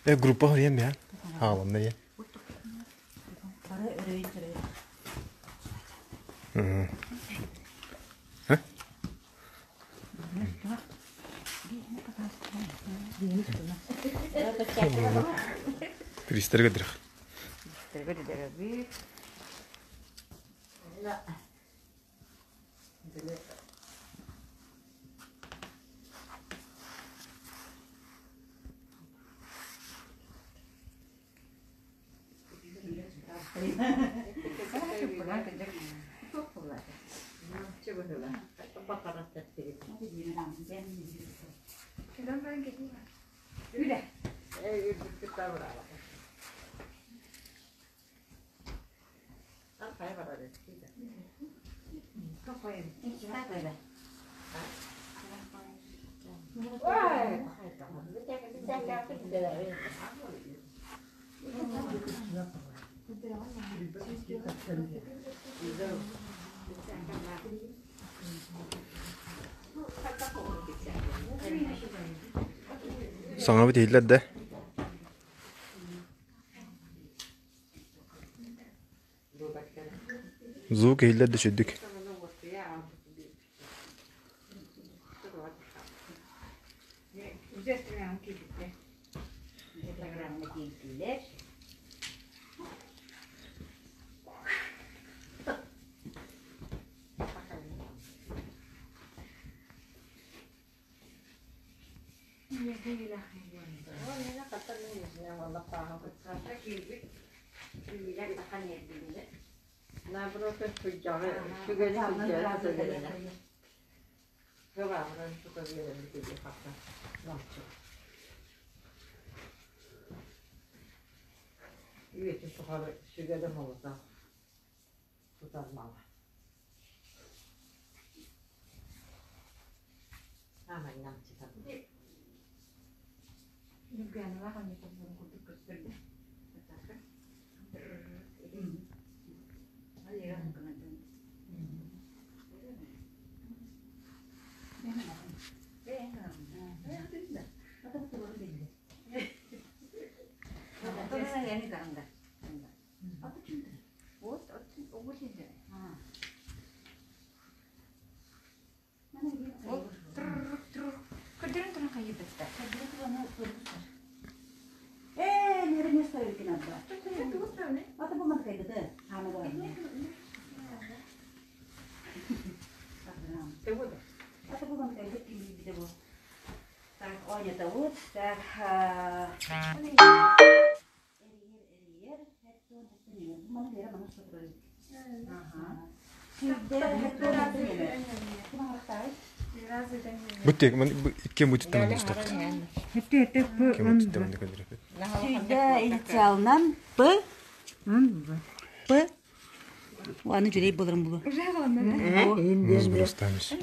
Э, группа хоруйан бэйэн. Хааланна диэн. Туристарга дырах. Саҥабыт иһиллэр да? Звук иһиллэр да үчүгдүк. Бу тек икки бутиттан маннык устаппыт. Икки бутиттан маннык өлөрөпүт. Сүйдэ инициалынан П П Аны жүлей боларым булу. Муз бростамис.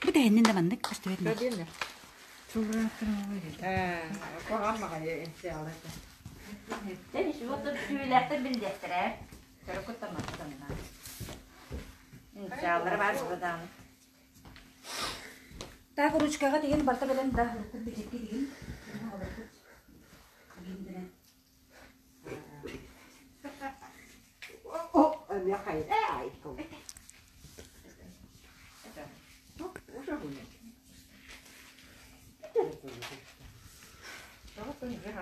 Бу тэһиннин да маннык көстүбэт Так ручкаҕа тигин барта бэлэм да бичикки тигин.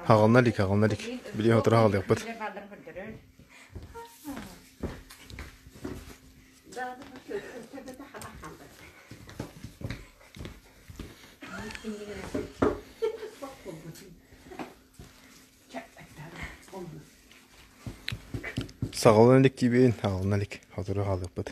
Хаҕылна илик, хаҕылна илик. Билиэ сотору хаҕылыахпыт. Саҕалана илик диибин, хаҕылна илик. Сотору хаалыахпыт.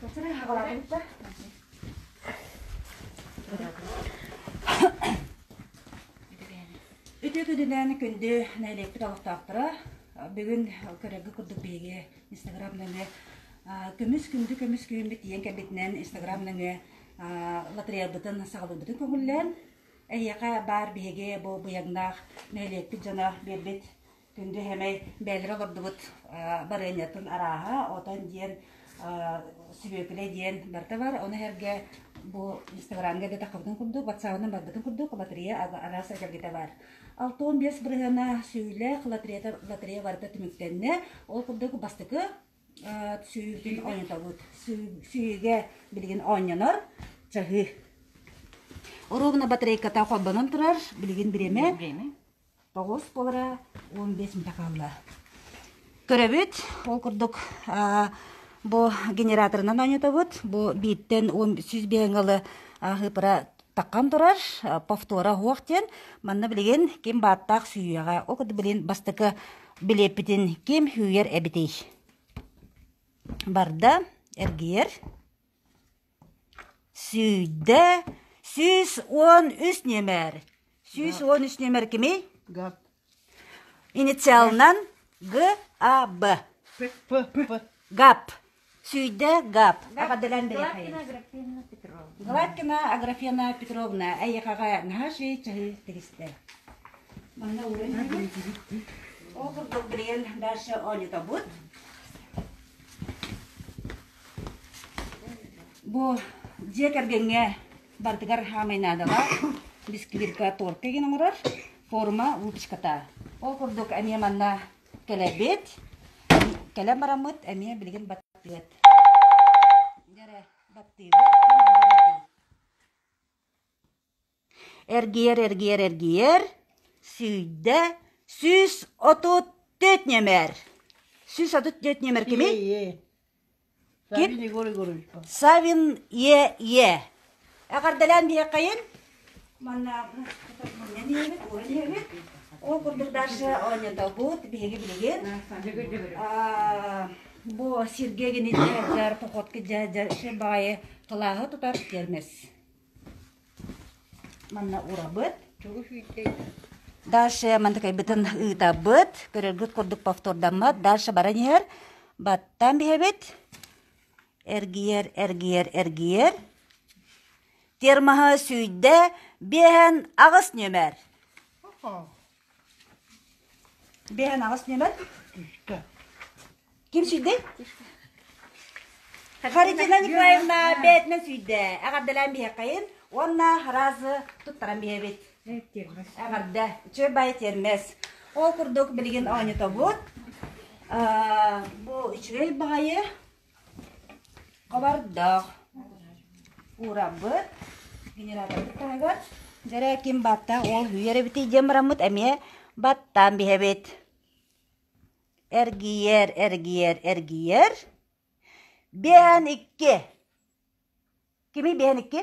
Үтүө күнүнэн күндү нэһилиэкпит олохтоохторо. Бүгүн көрөргө курдук биһиги Инстаграм нөҥүө көмүс күндү көмүс күһүммүт тиийэн кэлбитинэн Инстаграм нөҥүө лотереябытын саҕалыырбытын көҥүллээн эһиэхэ баар биһиги бу быйаҥнаах нэһилиэкпит дьоно биэрбит Күндү хэмэй бэйэлэрэ олордубут барыанньатын арааһа, отон диэн, сүбүөкүлэ диэн барыта бар. Ону сэргэ бу Инстаграмҥа да таххыбытын курдук, ватсабынан барбытын курдук лотерея араас эгэлгэтэ баар. 65 бырыһыана сүүлээх лотерея, лотерея барыта түмүктэннэ. Ол курдук бастакы сүүрдүн оонньотобут. Сүүгэ билигин оонньонор чаһыы. Оруобуна батарейката холбонон турар, билигин бириэмэ. Тоҕус буолара 15 мүнүүтэ хаалла. Көрөбүт, ол курдук бу генераторынан оонньотобут. Бу бииртэн 105 ылы хыпыра таххан турар, повтора суох диэн. Манна билигин ким бааттаах сүүйэҕэ, ол курдук билигин бастакы билиэппитин ким сүүйэр эбитий? Барда, эргийэр. Сүүйдэ 113 нүөмэр. 113 нүөмэр кимий? Гап. Инициалынан Г А Б. П П П. Гап. Сүүйдэ Гап. Аҕаделен Гладкина Аграфена Петровна. Гладкина Аграфена Петровна эйиэхэҕэ наһаа үчүгэй чаһыы тигистэ. Манна ууран Ол курдук билигин дальше оонньотобут. Бу дьиэ кэргэҥҥэ барытыгар хаамай наадалаах бисквитка торт игин оҥорор форма выпечката. Ол курдук эмиэ манна кэлэбит. Кэлэн бараммыт эмиэ билигин баттыат. Дьэрэ баттыыбыт. Эргийэр, эргийэр, эргийэр, сүүйдэ 134 нүөмэр. 134 нүөмэр кимий? Е. Ким? Савин Егор Егорович. Савин Е. Е. Эҕэрдэлээн биһиэххэйин. Манна мунньан иһэбит, ууран иһэбит. Ол курдук дальше оонньотобут биһиги билигин. Бу сиргэ гини дьэр, походка дьэр, баҕайы кылааһы тутар термес. Манна урабыт. Дальше мантыкайбытын ыытабыт. Көрөргүт курдук повтордаммат. Дальше баран иһэр. Баттаан биһэбит. Эргийэр, эргийэр, эргийэр. Термоһа сүүйдэ биэһэн аҕыс нүөмэр. Биэһэн аҕыс нүөмэр. Ким сүүйдэй? Харитина Николаевна бэйэтинэн сүүйдэ. Эҕэрдэлээн биһиэххэйин уонна разы туттаран биһэбит. Эҕэрдэ. Үчүгэй баайы тиэрмэс. Ол курдук билигин оонньотобут. Бу үчүгэй баҕайы хобордоох уурабыт. Генераторбыт таһыгар. Дьэрэ ким баттаах ол үүйэр эбитий диэн бараммыт эмиэ баттаан биһэбит. Эргийэр, эргийэр, эргийэр. Биэһэн икки. Кимий биэһэн икки?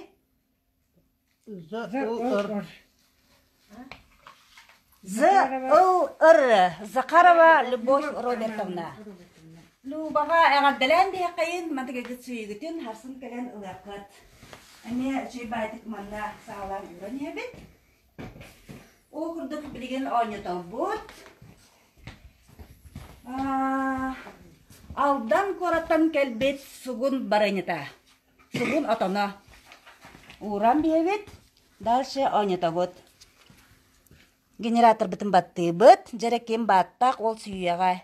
З Л Р. З Л Р. Захарова Любовь Робертовна. Любаҕа эҕэрдэлээн биһиэхэйин, мантыгайгыт сүүйүгүтүн харсын кэлэн ылыаххыт. Эмиэ үчүгэй баайдык манна саҕалаан ууран иһэбит. Ол курдук билигин оонньотобут. Алдан куораттан кэлбит сугун барынньыта. Сугун отоно. Ууран биэбит, дальше оонньотобут. Генераторбытын баттыыбыт, дьэрэ ким бааттаах ол сүүйэҕэ.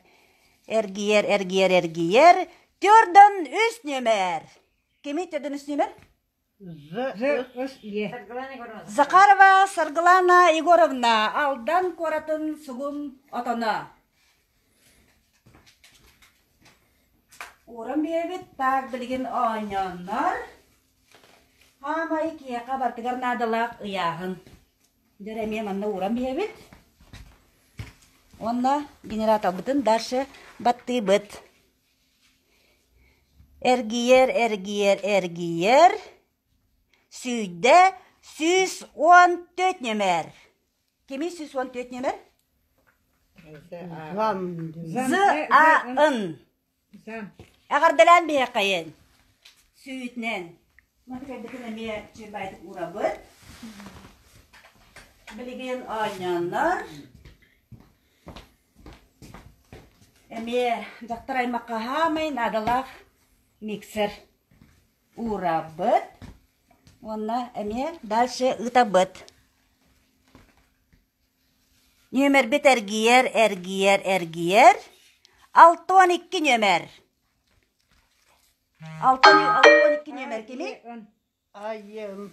Эргийэр, эргийэр, эргийэр. Төрдөн үс нүөмэр. Кимий төрдөн үс нүөмэр? З С Е. Захарова Саргылана Егоровна, Алдан куоратын сугун отоно. Ууран биэбит, так билигин оонньооннор. Хаамай киһиэхэ барытыгар наадалаах ыйааһын. Дьэ эмиэ манна ууран биэбит. Уонна генераторбытын дальше баттыыбыт. Эргийэр, эргийэр, эргийэр, сүүйдэ 114 нүөмэр. Кимий 114 нүөмэр? Зам. З А Н. Эҕэрдэлээн биһиэхэйин. Сүүтүнэн. Маны кэлбитин эмиэ чырбайтык уурабыт. Билигин оонньооннор. Эмиэ дьахтар аймахха хаамай наадалаах миксер уурабыт. Уонна эмиэ дальше ыытабыт. Нүөмэрбит эргийэр, эргийэр, эргийэр. 62 нүөмэр. 62 нүөмэр кими? А, Е, Н.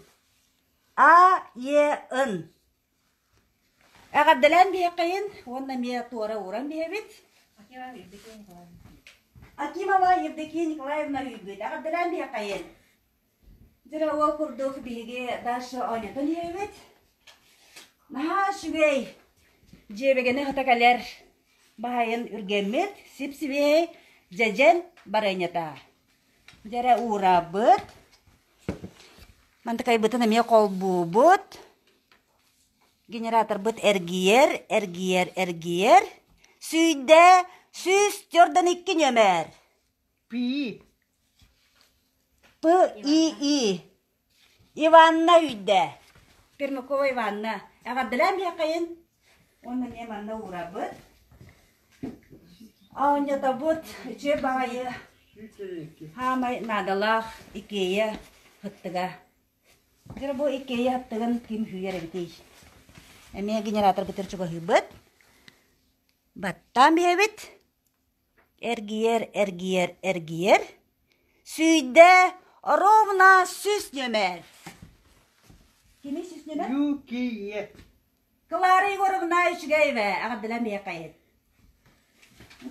А, Е, Н. Эҕэрдэлээн биһиэххэйин уонна эмиэ туора ууран биһэбит. Акимова Евдокия Николаевна үүйбүт. Эҕэрдэлээн биһиэххэйин. Дьэ ол курдук биһиги Даша оонньотон иһэбит. Наһаа үчүгэй дьиэбэгэни хата кэлэр баһайын үргэммит сип-сибиэй дьэдьэн барыанньата. Дьэрэ уурабыт. Мантыкайбытын эмиэ холбуубут. Генераторбыт эргийэр, эргийэр, эргийэр. Сүүйдэ 142 нүөмэр. Пи. П-И-И. Иванна үүйдэ. Пермякова Иванна. Эҕэрдэлээн биһиэхэйин. Уонна эмиэ манна уурабыт. Оонньотобут үчүгэй баҕайы хаамай наадалаах Икея һыттыга. Дьэ бу Икея һыттыгын ким үүйэр эбитий? Эмиэ генераторбытыгар чугаһыыбыт. Баттаан биһэбит. Эргийэр, эргийэр, эргийэр, сүүйдэ ровно сүүс нүөмэр. Кими сүүс нүөмэр? Юкие. Клара Егоровна Үчүгэева эҕэрдэлээн биһиэхэ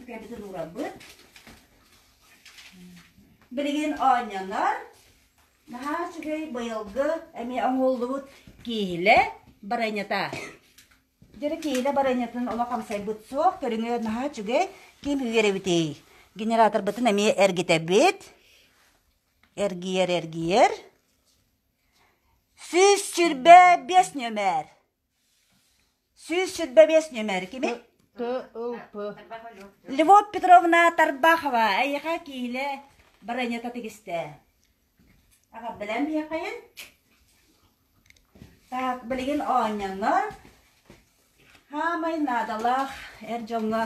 Кэбитин уурабыт. Билигин оонньонор. Наһаа үчүгэй быйылгы эмиэ оҥоһуллубут кииһилэ барыанньата. Дьэ киилэ барыанньатын олох амсайбыт суох, көрүҥэ наһаа үчүгэй. Ким үөрэбитий? Генераторбытын эмиэ эргитэбит. Эргийэр, эргийэр. 125 нүөмэр. 125 нүөмэр кими? Т Л П. Львов Петровна Тарбахова эйиэхэ киилэ барыанньата тигистэ. Эҕэрдэлээн биһиэхэйин. Так, билигин оонньонор. Хаамай наадалаах эр дьоҥҥо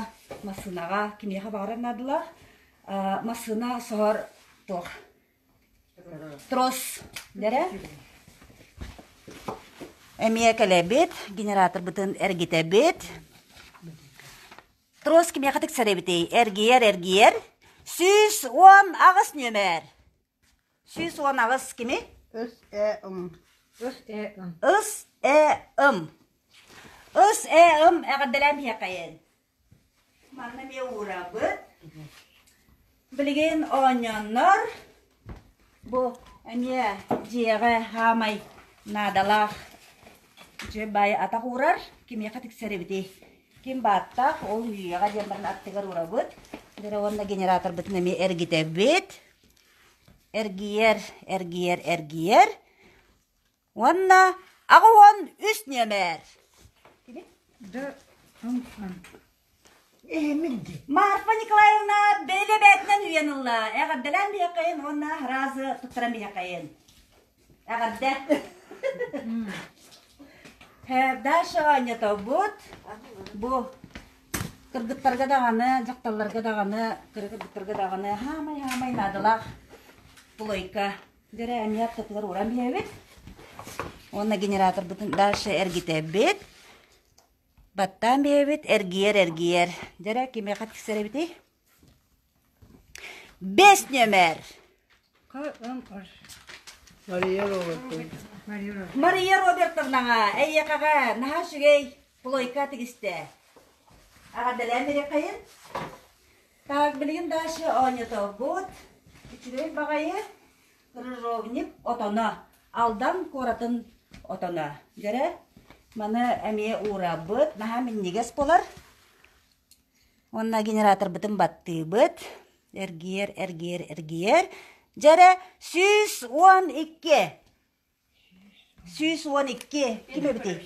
массыынаҕа кимиэхэ баҕарар наадалаах массыына соһор туох трос дэрэ эмиэ кэлэбит генераторбытын эргитэбит трос кимиэхэ тиксэр эбитий эргийэр эргийэр 118 нүөмэр 118 кими? С Э М. С Э М. С Э М. С Э М эҕэрдэлээн биһиэхэйин. Манна эмиэ уурабыт. Билигин оонньооннор бу эмиэ дьиэҕэ хаамай наадалаах дьиэ баай атах уурар кимиэхэ тиксэр эбитий? Ким бааттаах ол үйэҕэ диэн баран аттыгар уурабыт. Дьэ уонна генераторбытын эмиэ эргитэбит. Эргийэр, эргийэр, эргийэр уонна 83 нүөмэр. Марфа Николаевна бэйэлэбээтинэн үйэн ылла. Эҕэрдэлээн биһиэхэйин уонна разы туттаран биһиэхэйин. Эҕэрдэ. Даша оонньотобут. Бу Кыргыттарга даҕаны, дьахталларга даҕаны, кыра кыргыттарга даҕаны хаамай-хаамай наадалаах плойка. Дьэрэ эмиэ аттатыгар ууран биһэбит. Уонна генераторбытын дальше эргитэбит. Баттаан биһэбит, эргийэр-эргийэр. Дьэрэ кимиэхэ тиксэр эбитий? Бэс нүөмэр. Мария Робертовна. Мария Робертовнаҕа эйиэхэҕэ наһаа үчүгэй плойка тигистэ. Эҕэрдэлээн бириэххэйин. Так, билигин дальше оонньотобут. Үчүгэй баҕайы крыжовник отоно. Алдан куоратын отоно. Дьэрэ, маны эмиэ уурабыт. Наһаа минньигэс буолар. Уонна генераторбытын баттыыбыт. Эргийэр, эргийэр, эргийэр. Дьэ эрэ, 112. 112. Ким эбитий?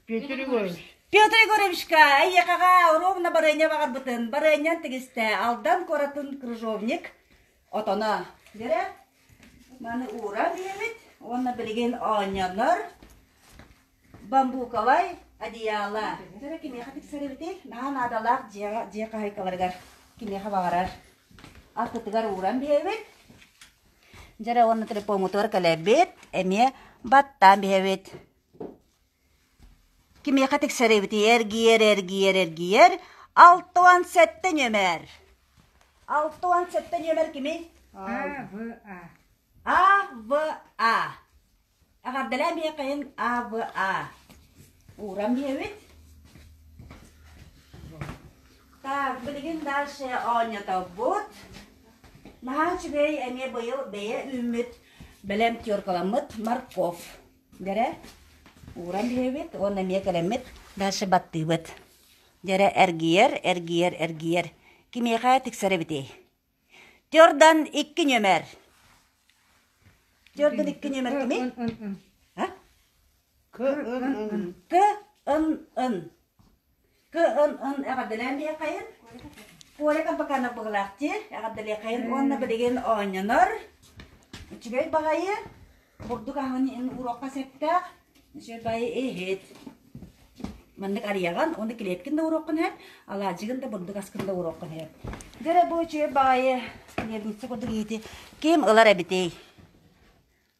Петр Егорович. Петр Егоровичка, эйиэхэҕэ ровно барыанньа баҕарбытын, барыанньан тигистэ. Алдан куоратын крыжовник отоно. Дьэрэ? Маны ууран биэбит уонна билигин оонньонор бамбуковай одеяло. Дьэ кимиэхэ тиксэр эбитий? Наһаа наадалаах дьиэҕэ дьиэ хаһайкаларыгар кимиэхэ баҕарар. Аттытыгар ууран биэбит. Дьэ уонна телефоммутугар кэлэбит, эмиэ баттаан биһэбит. Кимиэхэ тиксэр эбитий? Эргийэр, эргийэр, эргийэр. 67 нүөмэр. 67 нүөмэр кимий? А, В, А. А, В, А. Эҕэрдэлээн биһиэхэйин А, В, А. Ууран биһэбит. Так, билигин дальше оонньотобут. Наһаа үчүгэй эмиэ быйыл бэйэ үүммүт бэлэм теркаламмыт морковь. Дьэрэ ууран биһэбит уонна эмиэ кэлэммит дальше баттыыбыт. Дьэрэ эргийэр, эргийэр, эргийэр. Кимиэхэ тиксэр эбитий? Төрдан икки нүөмэр. Төрдан икки нүөмэр кимий? А? К Н Н. К Н Н. К Н Н эҕэрдэлээн биһиэхэйин. Коля Карбаканов быһылаахтыы эҕэрдэлиэхэйин уонна билигин оонньонор. Үчүгэй баҕайы бурдук аһын уруокка сөптөөх үчүгэй баҕайы иһит. Маннык арыйаҕын уонна килиэпкин да уруоххун иһэр, алаадьыгын да бурдук аскын да уруоххун иһэр. Дьэ бу үчүгэй баҕайы хлебница курдук иһити ким ылар эбитий?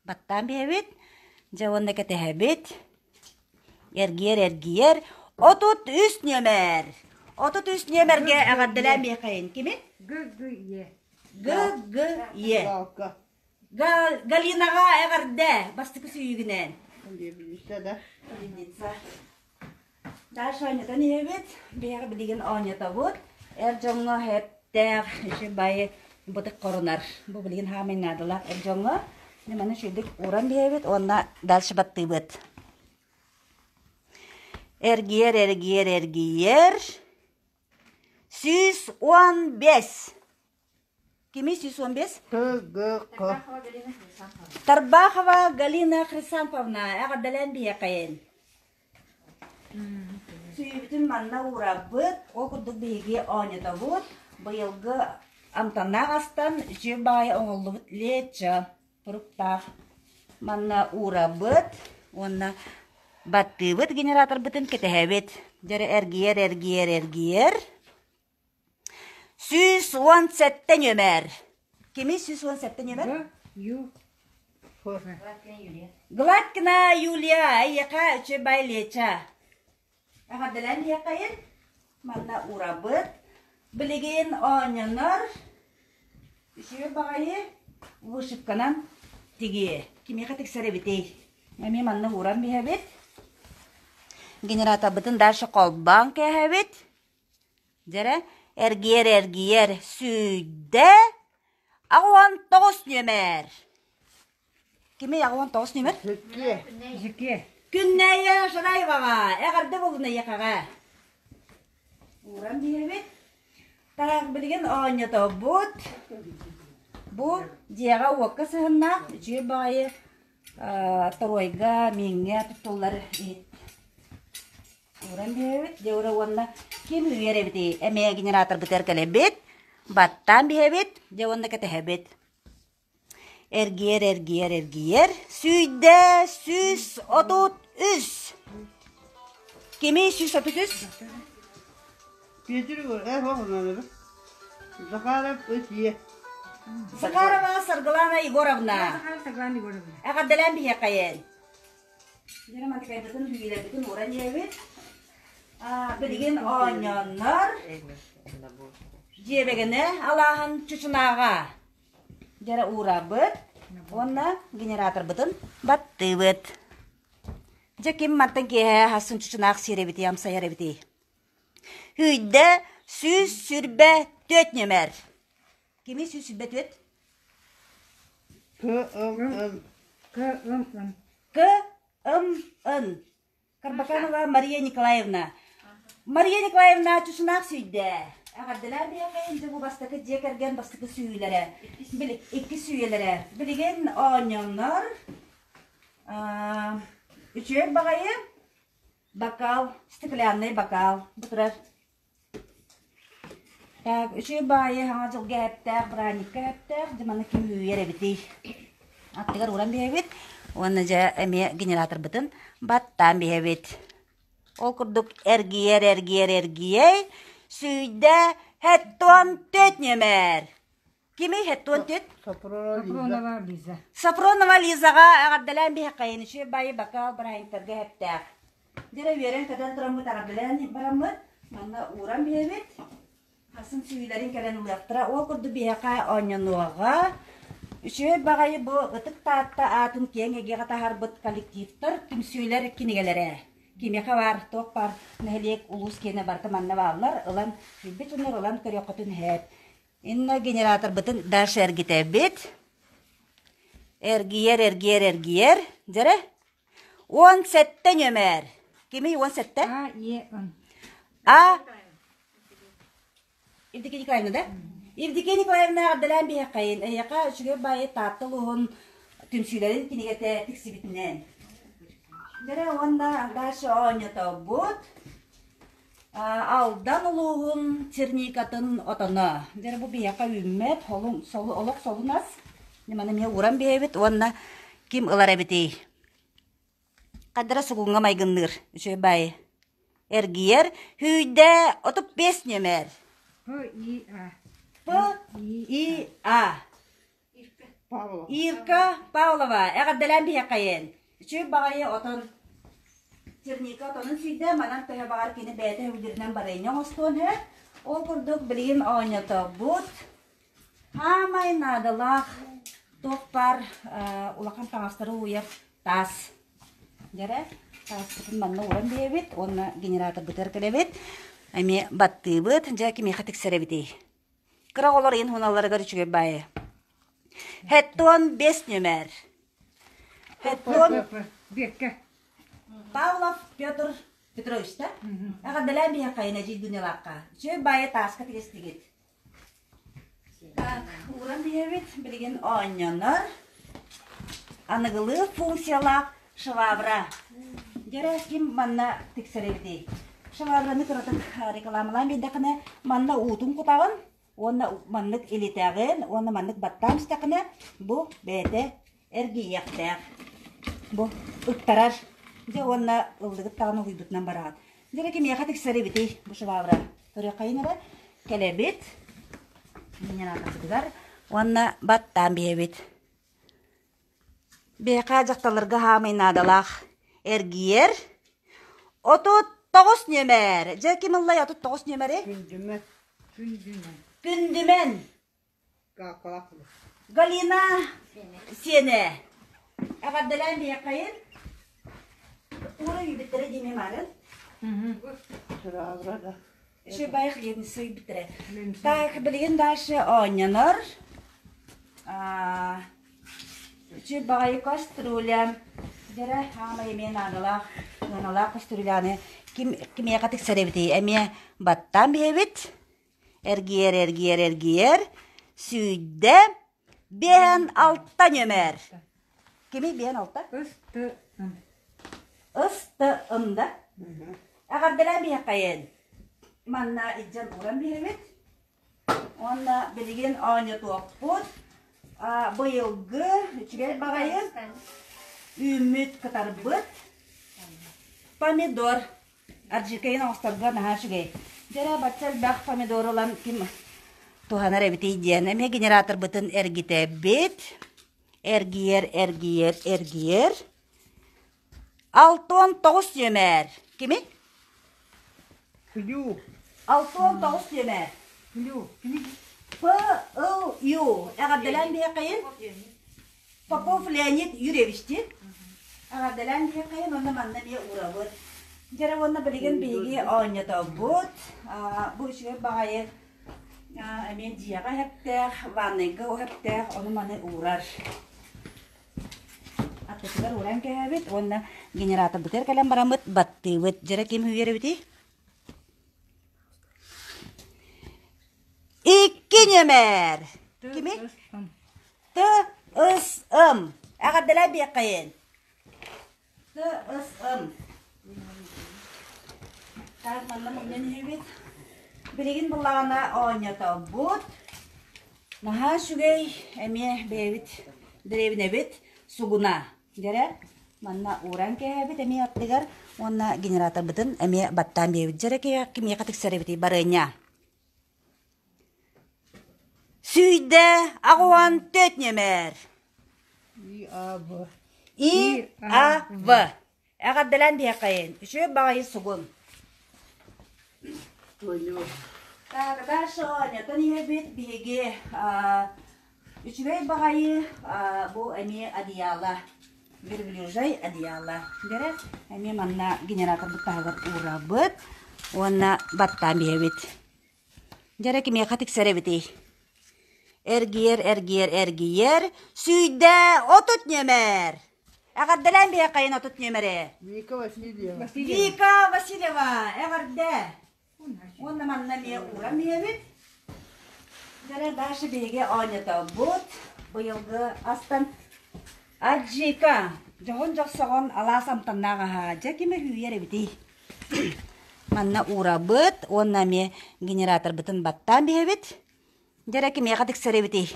Баттаан биһэбит, дьэ уонна кэтэһэбит. Эргийэр-эргийэр, 33 нүөмэр! 33 нүөмэргэ эҕэрдэлээн биэхэйин. Кими? Г-г-е. Г-г-е. Галка. Галинаҕа эҕэрдэ бастакы сүүйүгүнэн. Хлебница да. Хлебница. Даша оонньотон иһэбит. Биһиэхэ билигин оонньотобут. Эр дьоҥҥо эптээх үчүгэй бытык хорунар. Бу билигин хаамай наадалаах эр дьоҥҥо. Маны үчүгэйдик ууран биһэбит уонна дальше баттыыбыт. Эргийэр, эргийэр, эргийэр. 115. Кими 115? Т-г-х. Тарбахова Галина Хрисанфовна, эҕэрдэлээн биһиэхэйин. Сүүйбүтүн манна уурабыт, ол курдук биһиги оонньотобут. Быйылгы амтаннаах астан үчүгэй баҕайы оҥоһуллубут лечо туруктаах. Манна уурабыт уонна баттыыбыт генераторбытын кэтэһэбит. Дьэ эргийэр, эргийэр, эргийэр. 117 нүөмэр. Кими 117 нүөмэр? Ю. Ф. Гладкина Юлия, эйиэхэ үчүгэй леча. Эҕэрдэлээн иһиэххэйин. Манна уурабыт. Билигин оонньонор үчүгэй баҕайы вышивканан тигии. Кимиэхэ тиксэр эбитий? Эмиэ манна ууран биһэбит. Генераторбытын дальше холбоон кээһэбит. Дьэрэ, эргийэр-эргийэр сүүрдэ 89 нүөмэр. Кимий 89 нүөмэр? Зыкке. Зыкке. Күннэйэ Шараеваҕа эҕэрдэ буоллун эйиэхэҕэ. Ууран биэрэбит. Так, билигин оонньотобут. Бу дьиэҕэ-уокка сыһыннаах үчүгэй баҕайы торуойга, мииҥҥэ туттуллар иһит. Ууран биһэбит, дьэ ура уонна ким үүйэр эбитий? Эмиэ генераторбытыгар кэлэбит, баттаан биһэбит, дьэ уонна кэтэһэбит. Эргийэр, эргийэр, эргийэр. Сүүйдэ 133. Кимий 133? Петр э хоһунанабы. Захаров Ысье. Захарова Саргылана Егоровна. Захарова Саргылана Егоровна. Эҕэрдэлээн биһиэхэйин. Дьэ мантыкайбытын бүүйэлэрбитин ууран иһэбит. Билигин оонньооннор дьиэбэгэнэ алааһын чучунааҕа дьэрэ уурабыт уонна генераторбытын баттыыбыт. Дьэ ким мантан киэһэ хассын чучунаах сиэр эбитий, амсайар эбитий? Үүйдэ 124 нүөмэр. Кими 124? К М Н. К М Н. К М Н. Карбаканова Мария Николаевна. Мария Николаевна чучунаах сүүйдэ. Эҕэрдэлээн биһиэхэ дьэ бу бастакы дьиэ кэргэн бастакы сүүйүүлэрэ. Икки сүүйэлэрэ. Билигин оонньоннор үчүгэй баҕайы бокал, стеклянный бокал бу турар. Так, үчүгэй баайы хаҥа дьылга эптээх, бырааникка эптээх, дьэ маны ким үүйэр эбитий? Аттыгар ууран биһэбит уонна дьэ эмиэ генераторбытын баттаан биһэбит. Ол курдук эргийэр, эргийэр, эргийэй, сүүйдэ хэттон төт нүөмэр. Кимий хэттон төт? Сапронова Лиза. Сапронова Лизаҕа эҕэрдэлээн биһэххэйин үчүгэй баайы бакаал бырааһынньыктарга эһэптээх. Дьэрэ үөрэн-көтөн тураммыт эҕэрдэлээн бараммыт, манна ууран биһэбит. Хасын сүүйүлэрин кэлэн ылыахтара. Ол курдук биһиэхэ оонньонуоҕа. Үчүгэй баҕайы бу Ытык Таатта аатын киэҥ эйгэҕэ таһаарбыт коллективтар, түмсүүлэр кинигэлэрэ. Кимиэхэ баар, туох баар нэһилиэк, улуус киэнэ барыта манна бааллар. Ылан, билбит дьоннор ылан көрүөххүтүн сөп. Инна генераторбытын дальше эргитэбит. Эргийэр, эргийэр, эргийэр. Дьэрэ. 17 нөмээр. Кимий 17? А, Е, Н. А Евдокия Николаевна да? Евдокия Николаевна эҕэрдэлээн биһиэххэйин, эйиэхэ үчүгэй баайы Таатта улууһун түмсүүлэрин кинигэтэ тиксибитинэн. Дэрэ уонна дальше оонньотобут. Алдан улууһун черникатын отоно. Дэрэ бу биһиэхэ үүммэт, олох солун ас. Маны эмиэ ууран биһэбит уонна ким ылар эбитий? Хадара сугуҥҥа майгынныыр, үчүгэй баайы. Эргийэр, һүүйдэ 35 нүөмэр. П И А. П И А. Ирка Павлова, эҕэрдэлээн биһиэххэйин. Үчүгэй баҕайы отон черника отонун сүүйдэ, манан төһө баҕар кини бэйэтэ һүлдүрүнэн барыанньа оҥостуон сөп. Ол курдук билигин оонньотобут. Хаамай наадалаах туох баар улахан таҥастары ууйар таас. Дьэрэ, тааспытын манна ууран биэрэбит уонна генераторбытыгар кэлэбит. Эмиэ баттыыбыт. Дьэ, кимиэхэ тиксэрэбитий? Кыра оҕолор ыйын хуналларыгар үчүгэй баайы. Хэттон бес нүмер. Хэттон Биэккэ. Павлов Петр Петрович да? Эҕэрдэлээн биһиэхэ Нэдьий Дунялаахха. Үчүгэй баайы тааска тигистигит. Так, ууран биһэбит билигин оонньонор аныгылыы функциялаах швабра. Дьэрэ ким манна тиксэрэбитий? Швабраны кыратык рекламалаан биэрдэххинэ, манна уутун кутаҕын уонна маннык илитэҕин уонна маннык баттаан истэххинэ, бу бэйэтэ эргийиэхтээх. Бу ыктарар. Дьэ уонна ыллыгыт даҕаны уһуйбутунан бараҕыт. Дьэ кимиэхэ тиксэрибитий бу швабра? Көрүөххэйин эрэ. Кэлэбит. Генераторбытыгар уонна баттаан биһэбит. Биһиэхэ дьахталларга хаамый наадалаах эргийэр. 39 нүөмэр. Дьэ ким ыллай 39 нүөмэри? Күндүмэн. Күндүмэн. Күндүмэн. Галина сиэнэ. Эҕэрдэлээн биһиэххэйин. Уура үүбүттэрэ диэми маарын. Еще байых леница үүбүттэрэ. Так, билигин дальше оонньонор. Үчү баҕайы кастрюля. Дьэрэ, хаамай эмиэ наадалаах, наадалаах кастрюляны ким кимиэхэ тиксэрэбитий? Эмиэ баттаан биһэбит. Эргийэр, эргийэр, эргийэр, сүүйдэ, биэһэн алта нүөмэр. Кими биэһэн алта? Ыс т ым. Ыс т ым да? Эҕэрдэлээн биһиэххэйин. Манна илдьэн ууран биһэбит. Уонна билигин оонньотуохпут. Быйылгы үчүгэй баҕайы үүммүт кытарбыт помидор Аджикайын оҥосторго наһаа үчүгэй. Дьэрэ бачча элбэх помидор ылан ким туһанар эбитий диэн эмиэ генераторбытын эргитэбит. Эргийэр, эргийэр, эргийэр. 69 нүөмэр. Кими? Флю. 69 нүөмэр. Флю. Кими? П Л Ю. Эҕэрдэлээн биһиэхэйин. Попов Леонид Юрьевич диэн. Эҕэрдэлээн биһиэхэйин уонна манна эмиэ уурабыт. Дьэрэ уонна билигин биһиги оонньотобут. Бу үчүгэй баҕайы эмиэ дьиэҕэ иһэптээх, ваннайга уһэптээх, ону-маны уурар. Аттытыгар ууран кээһэбит уонна генераторбытыгар кэлэн бараммыт баттыыбыт. Дьэрэ ким үүйэр эбитий? Икки нүөмэр. Кими? Т ыс ым. Эҕэрдэлээ биэххэйин. Т ыс ым. Так, манна мунньан иһэбит. Билигин буллаҕына оонньотобут. Наһаа үчүгэй эмиэ бэйэбит. Дэриэбинэбит сугуна. Дьэрэ, манна ууран кээһэбит эмиэ аттыгар уонна генераторбытын эмиэ баттаан биэбит. Дьэрэ кимиэхэ тиксэр эбитий барыанньа. Сүүйдэ 84 нүөмэр. И А В. И А В. Эҕэрдэлээн биһиэхэйин. Үчүгэй баҕайы сугун. Так, дальше оонньотон иһэбит. Биһиги үчүгэй баҕайы бу эмиэ одеяло. Верблюжай одеяло. Дэрэ, эмиэ манна генераторбыт таһыгар уурабыт уонна баттаан биһэбит. Дьэрэ кимиэхэ тиксэр эбитий? Эргийэр, эргийэр, эргийэр, сүүйдэ 30 нүөмэр! Эҕэрдэлээн биһиэхэйин 30 нүөмэри! Вика Васильева. Вика Васильева, эҕэрдэ! Уонна манна эмиэ ууран биһэбит. Дьэрэ дальше биһиги оонньотобут. Быйылгы астан аджика, дьоһун дьохсоҕон алаас амтаннаах аһа. Дьэ ким үүйэр эбитий? Манна уурабыт уонна эмиэ генераторбытын баттаан биһэбит. Дьэрэ кимиэхэ тиксэр эбитий?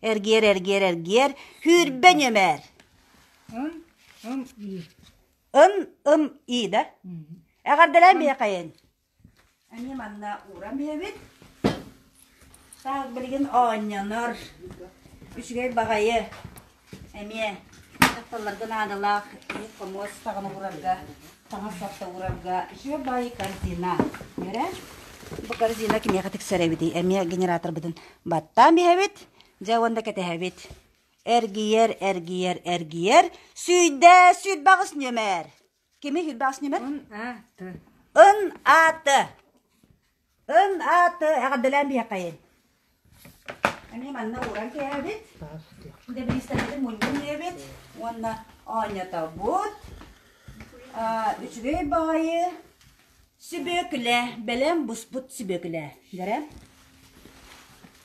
Эргиэр, эргиэр, эргиэр, хүүрбэ нүөмэр. Ын, ым, и. Ын, ым, и да? Эҕэрдэлээн биһиэхэйин. Эмиэ манна ууран биһэбит. Так, билигин оонньонор. Үчүгэй баҕайы. Эмиэ дьахталларга наадалаах иһит-хомуос саҕана уурарга, таҥас сапта уурарга үчүгэй баҕайы корзина. Үөрэ? Бу корзина кимиэхэ тиксэр эбитий? Эмиэ генераторбытын баттаан биһэбит. Дьэ уонна кэтэһэбит. Эргийэр, эргийэр, эргийэр. Сүүйдэ 28 нүөмэр. Кими 28 нүөмэр? Ын А Т. Ын А Т. Ын А Т эҕэрдэлээн биһиэхэйин. Эмиэ манна ууран кээһэбит. Дэбиристэрбитин мунньун диэбит уонна оонньотобут. Үчүгэй баҕайы сүбүөкүлэ, бэлэм буспут сүбүөкүлэ. Дэрэ.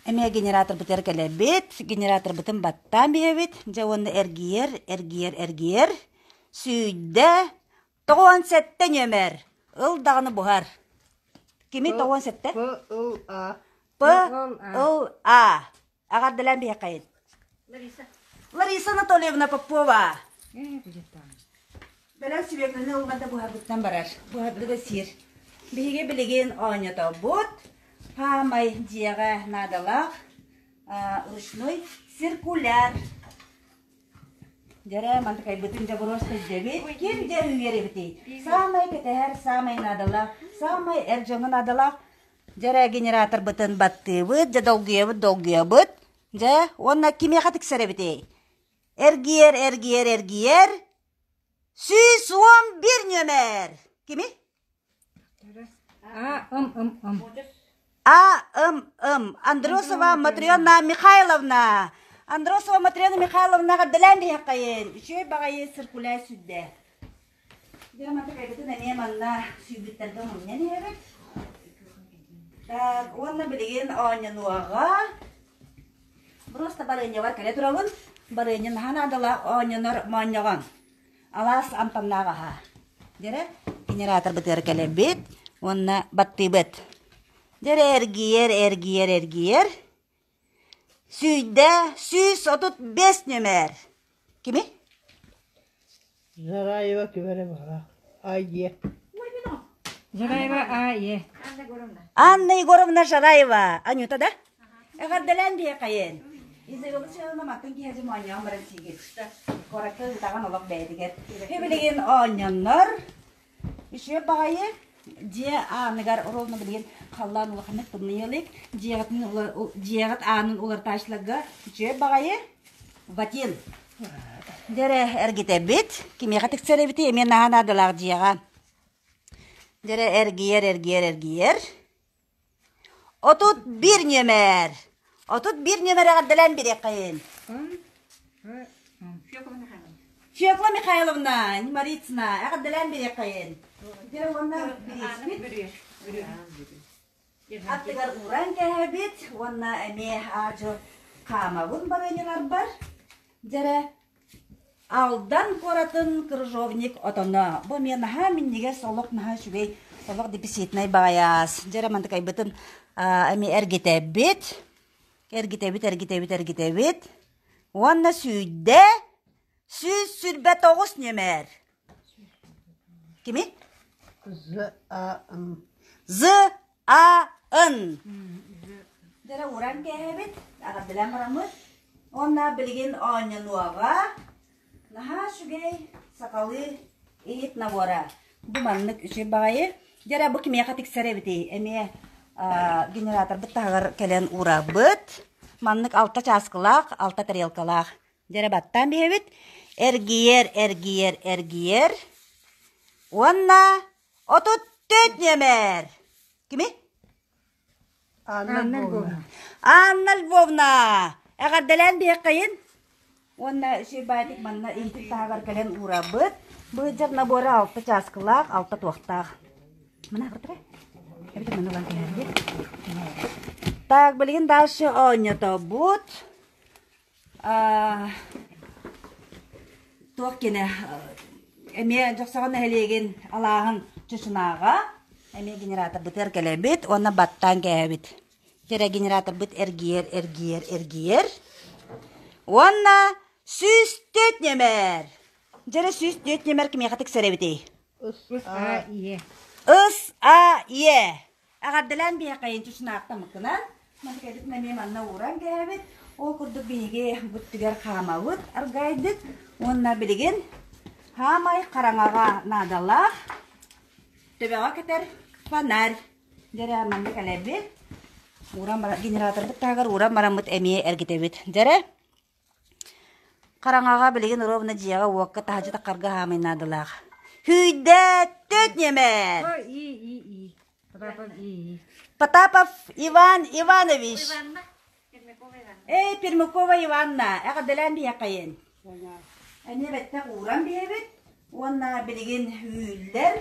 Эмиэ генераторбытыгар кэлэбит, генераторбытын баттаан биһэбит. Дьэ уонна эргийэр, эргийэр, эргийэр. Сүүйдэ 97 нүөмэр. Ыл даҕаны буһар. Кими 97? П Ыл А. П Ыл А. Эҕэрдэлээн биһиэхэйин. Лариса. Лариса Анатольевна Попова. Бэлэм сүбүөкүлэни ылбата буһарбыттан барар. Буһарбыта сиир. Биһиги билигин оонньотобут. Хаамай дьиэҕэ наадалаах ручной циркуляр. Дьэрэ, мантыкайбытын дьобуруос илдьэбит. Ким дьэ үүйэр эбитий? Саамай кэтэһэр, саамай наадалаах, саамай эр дьоҥҥо наадалаах. Дьэрэ, генераторбытын баттыыбыт, дьэ долгуйабыт, долгуйабыт. Дьэ, уонна кимиэхэ тиксэр эбитий? Эргийэр, эргийэр, эргийэр. 111 нүөмэр. Кими? А, ым, ым, ым. А, ым, ым. Андросова Матрена Михайловна. Андросова Матрена Михайловна эҕэрдэлээн биһиэххэйин. Үчүгэй баҕайы циркуляй сүрдэ. Дьэ, матыкайбытын эмиэ манна сүүбүттэргэ мунньан иһэбит. Так, уонна билигин оонньонуоҕа. Просто барыанньабар кэлэ турабын. Барыанньа наһаа наадалаах оонньонор моонньоҕон. Алаас амтаннаах аһа. Дьэрэ, генераторбытыгар кэлэбит уонна баттыыбыт. Дьэрэ эргийэр, эргийэр, эргийэр. Сүүйдэ 135 нүөмэр. Кими? Зараева кибэрэ баҕалаах. Айе. Жараева А.Е. Анна Егоровна Жараева. Анюта да? Эҕэрдэлээн биһиэхэйин. Изабелла Семеновна мантан киһи моонньоон баран сиигит. Куоракка ыытаҕын олох бэйэтигэр. Билигин оонньоннор. Үчүгэй баҕайы дьиэ ааныгар ровно билигин халлаан улаханнык тымныйа илик. Дьиэҕитин дьиэҕит аанын уларытааччыларга үчүгэй баҕайы ватин. Дьэрэ эргитэбит. Кимиэхэ тиксэр эбитий? Эмиэ наһаа наадалаах дьиэҕэ. Дьэрэ эргийэр, эргийэр, эргийэр. 31 нүөмэр. 31 нүөмэр эҕэрдэлээн бириэххэйин. Фекла Михайловна Немарицына эҕэрдэлээн бириэххэйин. Дьэ уонна бириэспит аттыгар ууран кээһэбит уонна эмиэ аадьы хаамабын барыанньаларбар. Дьэрэ Алдан куоратын крыжовник отоно. Бу эмиэ наһаа минньигэс, олох наһаа үчүгэй, олох дефицитнэй баҕайаас. Дьэ эрэ мантыкайбытын эмиэ эргитэбит. Эргитэбит, эргитэбит, эргитэбит. Уонна сүүйдэ 129 нүөмэр. Кими? З А Н. З А Н. Дьэ уран кээһэбит, аҕардылаан бараммыт. Уонна билигин оонньонуоҕа наһаа үчүгэй сахалыы иһит набора. Бу маннык үчүгэй баҕайы. Дьэ бу кимиэхэ тиксэр эбитий? Эмиэ генераторбыт таһыгар кэлэн уурабыт. Маннык алта чааскылаах, алта тарелкалаах. Дьэ баттаан биһэбит. Эргийэр, эргийэр, эргийэр. Уонна 34 нүөмэр. Кими? Анна Львовна. Анна Львовна! Эҕэрдэлээн биһиэххэйин. Уонна үчүгэй манна иһитин таһыгар кэлэн уурабыт. Быдьар набора алта чааскылаах, алта туохтаах. Мына ахыртара? Эбитэ маны ылан кэһэрбит. Так, билигин дальше оонньотобут. Туох кини эмиэ Дьохсоҕон нэһилиэгин алааһын Чучунааҕа эмиэ генераторбытыгар кэлэбит уонна баттаан кээһэбит. Кэрэ генераторбыт эргийэр, эргийэр, эргийэр. Уонна 104 нүөмэр. Дьэрэ 104 нүөмэр кимиэхэ тиксэр эбитий? Ыс А Е. Ыс А Е. Эҕэрдэлээн биһиэхэйин чучунаахтаммыккынан, маныкэбитин эмиэ манна ууран кээһэбит. Ол курдук биһиги бүттүгэр хаамабыт аргайдык уонна билигин хаамай хараҥаҕа наадалаах төбөҕө кэтэр фонарь. Дьэрэ манна кэлэбит. Ууран генераторбыт таһыгар ууран бараммыт эмиэ эргитэбит. Дьэрэ Хараҥаҕа билигин ровно дьиэҕэ-уокка таһырдьа таххарга хаамай наадалаах. Һүүйдэ түөрт нүөмэр! И И И. Потапов И И. Потапов Иван Иванович. Эй, Пермякова Иванна, эҕэрдэлээн биһиэхэйин. Эмиэ бэттэх ууран биһэбит уонна билигин һүүллэр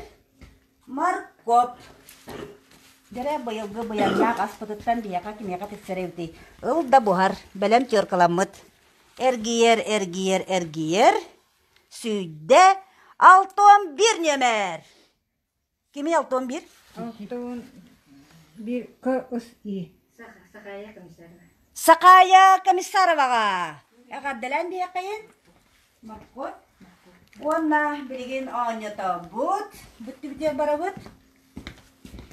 Моркуоп. Дьэрэ быйылгы быйаҥнаах аспытыттан биһиэхэ кимиэхэ тиксэр эбитий? Ыл да буһар, бэлэм теркаламмыт. Эргийэр, эргийэр, эргийэр. Сүүйдэ 61 нүөмэр. Кимий 61? 61 К С И. Сахая Комиссароваҕа. Эҕэрдэлээн биһиэхэйин. Моркуоп. Уонна билигин оонньотобут, бүттүбүтүгэр барабыт.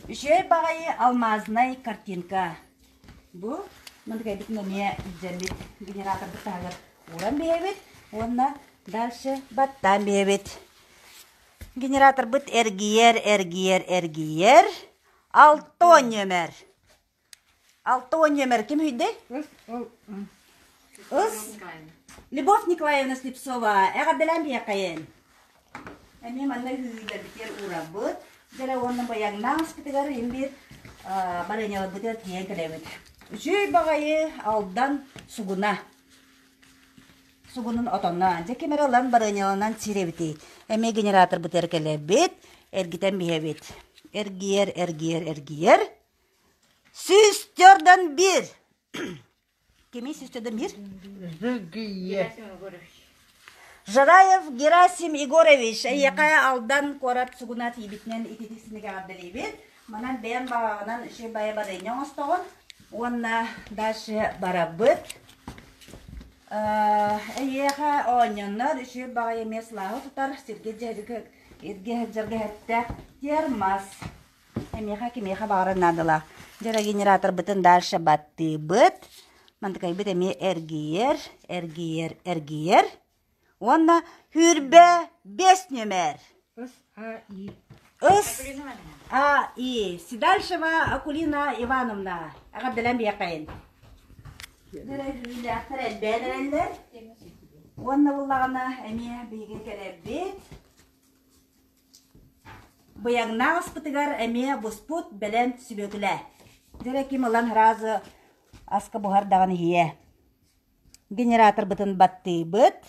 Үчүгэй баҕайы алмазнай картинка. Бу мындыкайбытын эмиэ илдьэммит генераторбыт таһыгар ууран биһэбит уонна дальше баттаан биһэбит. Генераторбыт эргийэр, эргийэр, эргийэр. 60 нүөмэр. 60 нүөмэр ким үүйдэй? Ыс Любовь Николаевна Слепцова эҕэрдэлээн биһиэхэйин. Эмиэ манна үһүйүүлэрбитигэр уурабыт. Дьэрэ уонна быйаҥнаах аспытыгар им биир барыанньаларбытыгар тиийэн кэлэбит. Үчүгэй баҕайы Алдан сугуна. Сугунун отоно. Дьэ ким эрэ ылан барыанньаланан сиир эбитий. Эмиэ генераторбытыгар кэлэбит, эргитэн биһэбит. Эргийэр, эргийэр, эргийэр. 141. Кимий 141? Зыгыйе. Жараев Герасим Егорович, эйиэхэ Алдан куорат сугуна тиийбитинэн ититик синигэ эҕэрдэлиибит. Манан бэйэм баҕаҕынан үчүгэй баайы барыанньа оҥостоҕун. Уонна дальше барабыт. Эйиэхэ оонньоннор үчүгэй баҕайы эмиэ сылааһы тутар сиргэ иргэ сылдьарга иһэттээх термос. Эмиэхэ кимиэхэ баҕарар наадалаах. Дьэ генераторбытын дальше баттыыбыт. Мантыкайбыт эмиэ эргийэр, эргийэр, эргийэр. Уонна хүрбэ бэс нүөмэр. С А И. С А И. Седальшева Акулина Ивановна. Эҕэрдэлэн биэхэйин. Дөрөһүүлээхтэр элбээн эрэллэр. Уонна буллаҕына эмиэ биһиги кэлэрбит. Быйаҥнаах аспытыгар эмиэ буспут бэлэм сүбүөкүлэ. Дьэрэ ким ылан сразу аска буһар даҕаны иһиэ. Генераторбытын баттыыбыт.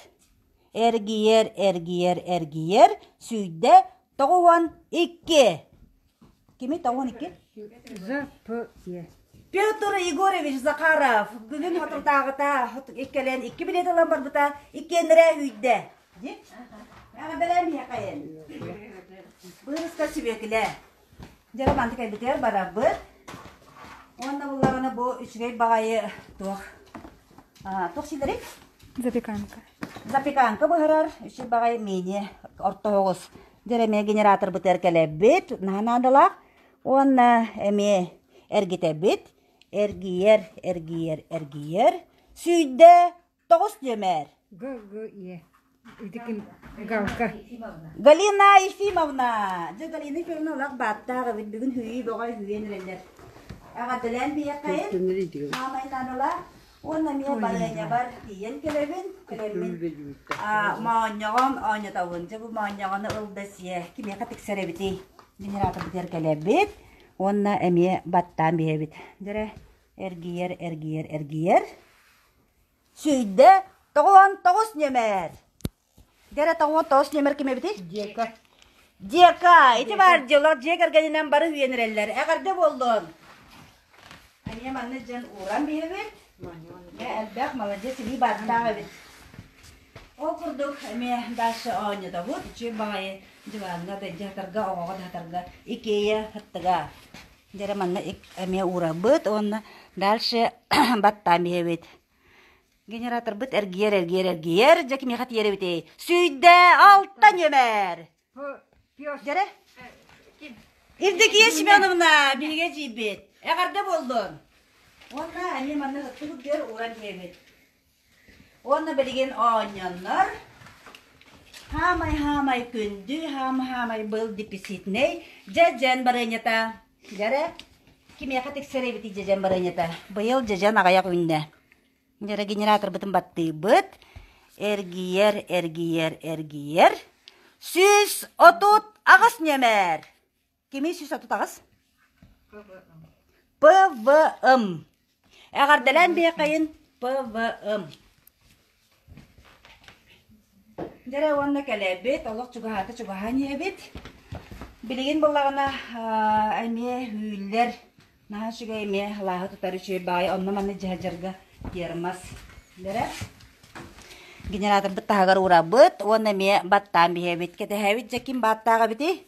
Эргийэр, эргийэр, эргийэр. Сүүйдэ 92. Кими 92? З П Е. Петр Егорович Захаров бүгүн хотурдааҕыта иккэлэн икки билет ылан барбыта иккиэннэрэ үүйдэ. Эҕэрдэлээн биһиэхэйин. Быырыска сүбүөкүлэ. Дьэ манты кэлбитигэр барабыт. Уонна буллаҕына бу үчүгэй баҕайы туох туох сиилэрий? Запеканка. Запеканка быһарар үчүгэй баҕайы мини ортоһоҕус. Дьэ эмиэ генераторбытыгар кэлэбит, наһаа наадалаах. Уонна эмиэ эргитэбит. Эргийэр, эргийэр, эргийэр. Сүүрдэ тоҕус нүөмэр. Г, Г, Е. Ити ким? Галка. Галина Ефимовна. Дьэ Галина Ефимовна олох бааттаах эбит. Бүгүн хүүйүү бөҕө үһүйэн эрэллэр. Эҕэрдэлээн биһиэхэйин. Хаамай наадалаах. Уонна эмиэ барыанньабар тиийэн кэлэбин. Кэлэммин моонньоҕон оонньотобун. Дьэ бу моонньоҕону ыл да сиэ. Кимиэхэ тиксэр эбитий? Генераторбытыгар кэлэбит. Уонна эмиэ баттаан биһэбит. Дьэрэ эргийэр, эргийэр, эргийэр. Сүйдэ 99 нүөмэр. Дьэрэ 99 нүөмэр ким эбитий? Дьиэкэ. Дьиэка, ити баар дьолох дьиэ кэргэнинэн бары үүйэн эрэллэр. Эҕэрдэ буоллун. Эмиэ манна дьон ууран биһэбит. Дьэ элбэх, молодец, илии бааттаах эбит. Ол курдук эмиэ дальше оонньотобут. Үчүгэй баҕайы дьыбаанҥа да дьахтарга, оҕоҕо да хатарга Икея хаттыга. Дьэрэ манна эмиэ уурабыт уонна дальше баттаан биһэбит. Генераторбыт эргийэр, эргийэр, эргийэр. Дьэ кимиэхэ тиийэр эбитий? Сүүйдэ алта нүөмэр! Дьэрэ? Евдокия Семеновна, биһиги эдьиийбит. Эҕэрдэ буоллун! Уонна эмиэ манна ыттыбыт дьэр ууран иһэбит. Уонна билигин оонньоннор хаамай-хаамай күндү, хаамай-хаамай был дефицитнэй дьэдьэн барыанньата. Дьэрэ, кимиэхэ тиксэр эбитий дьэдьэн барыанньата? Быйыл дьэдьэн аҕыйах үүннэ. Дьэрэ генераторбытын баттыыбыт. Эргийэр, эргийэр, эргийэр. 138 нүөмэр. Кими 138? ПВМ. Эҕэрдэлээн биһиэхэйин ПВМ. Дьэрэ уонна кэлэбит, олох чугаһаата чугаһаан иһэбит. Билигин буоллаҕына эмиэ һүүллэр наһаа үчүгэй эмиэ алааһы тутар үчүгэй баҕайы онно-манна дьаһадьарга термос дэрэ. Генераторбыт таһыгар уурабыт уонна эмиэ баттаан биһэбит. Кэтэһэбит дьэ ким бааттаах эбитий?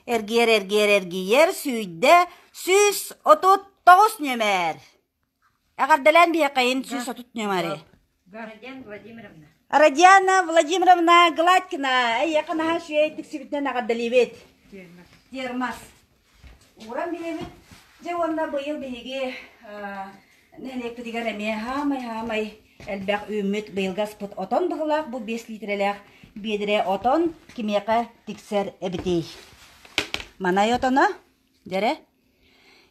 Эргийэр, эргийэр, эргийэр, сүүйдэ 139 нүөмэр. Эҕэрдэлээн биһиэхэйин 130 нүөмэри. Радиана Владимировна. Радиана Владимировна Гладкина, эйиэхэ наһаа үчүгэй тиксибитинэн эҕэрдэлиибит. Термос. Термос. Ууран биһиэбит. Дьэ уонна быйыл биһиги нэһилиэкпитигэр эмиэ хаамай-хаамай элбэх үүммүт быйылгы аспыт отон быһылаах бу 5 литрэлээх биэдэрэ отон кимиэхэ тиксэр эбитий? Манай отоно, дьэрэ,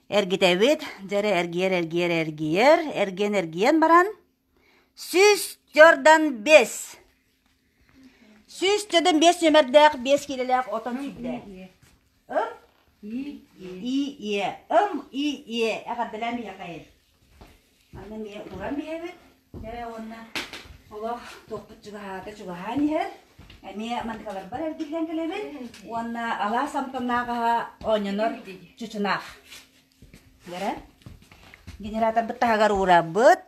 эргитэбит, дьэрэ эргийэр, эргийэр, эргийэр, эргийэн, эргийэн баран 145 145 нүөмэрдээх 5 киилэлээх отон сүүрдэ. Ым И Е Ым И Е эҕэрдэлээн биһиэхэ Манна эмиэ ууран биһэбит. Дьэ уонна олох туохпут чугаһаата чугаһаан иһэр. Эмиэ мантыкаларбар эргиллэн кэлэбин. Уонна алаас амтаннаах аһа оонньонор чучунаах. Дьэрэ. Генераторбыт таһыгар уурабыт.